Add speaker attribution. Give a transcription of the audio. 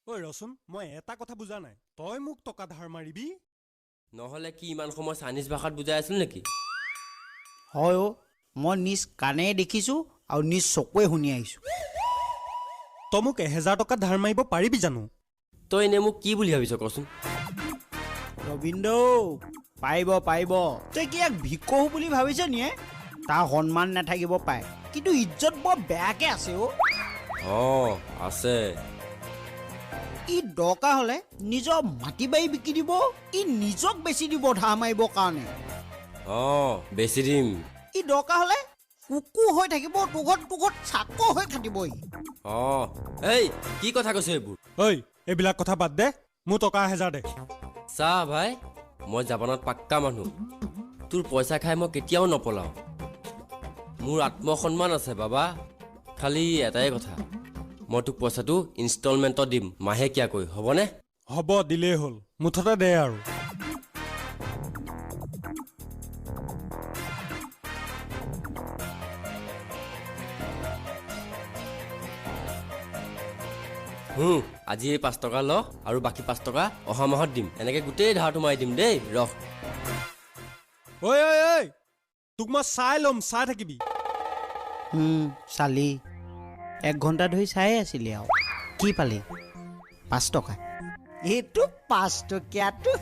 Speaker 1: ঐ ৰচোন, মই এটা কথা বুজা নাই, তই মোক টকা ধাৰ মাৰিবি?
Speaker 2: নহ'লে কি ইমান সময় চাইনিজ ভাষাত বুজাই আছিল নেকি?
Speaker 3: হয় অ', মই নিজ কাণেৰে দেখিছোঁ আৰু নিজ চকুৱে শুনি আহিছোঁ।
Speaker 1: তই মোক 1000 টকা ধাৰ মাৰিব পাৰিবি জানো?
Speaker 2: তই এনেই মোক কি বুলি ভাবিছ কচোন?
Speaker 3: ৰবীন্দ্ৰ, পাৰিব পাৰিব। তই কি ইয়াক ভিকহু বুলি ভাবিছ নি? তাৰ সন্মান নাথাকিব পাৰে, কিন্তু ইজ্জত বৰ বেয়াকে আছে অ'।
Speaker 2: অঁ আছে।
Speaker 3: ই দৰকাৰ হ'লে নিজৰ মাটি বাৰী বিকি দিব, ই নিজক বেচি দিব ধাৰ মাৰিবৰ কাৰণে।
Speaker 2: অঁ বেচি দিম।
Speaker 3: ই দৰকাৰ হ'লে কুকুৰ হৈ থাকিব, তোৰ ঘৰত চাকৰ হৈ খাটিব ই।
Speaker 2: অঁ এই কি কথা কৈছ এইবোৰ?
Speaker 1: ঐ এইবিলাক কথা বাদ দে, মোৰ টকা 1000 দে।
Speaker 2: চা ভাই, মই জাপানত পাক্কা মানুহ, তোৰ পইচা খাই মই কেতিয়াও নপলাওঁ। মোৰ আত্মসন্মান আছে বাবা। খালি এটাই কথা, মই তোক পইচাটো ইনষ্টলমেণ্টত দিম, মাহেকীয়াকৈ, হ'বনে?
Speaker 1: হ'ব, দিলেই হ'ল, মুঠতে দে আৰু।
Speaker 2: আজি এই 5 টকা ল আৰু বাকী 5 টকা অহা মাহত দিম। এনেকৈ গোটেই ধাৰটো মাৰি দিম দেই, ৰহ।
Speaker 1: ঐ ঐ ঐ, তোক মই চাই ল'ম, চাই থাকিবি।
Speaker 3: চালি 1 ঘণ্টা ধৰি চাই আছিলি আৰু কি পালি? 5 টকা। এইটো 5 টকীয়াটো।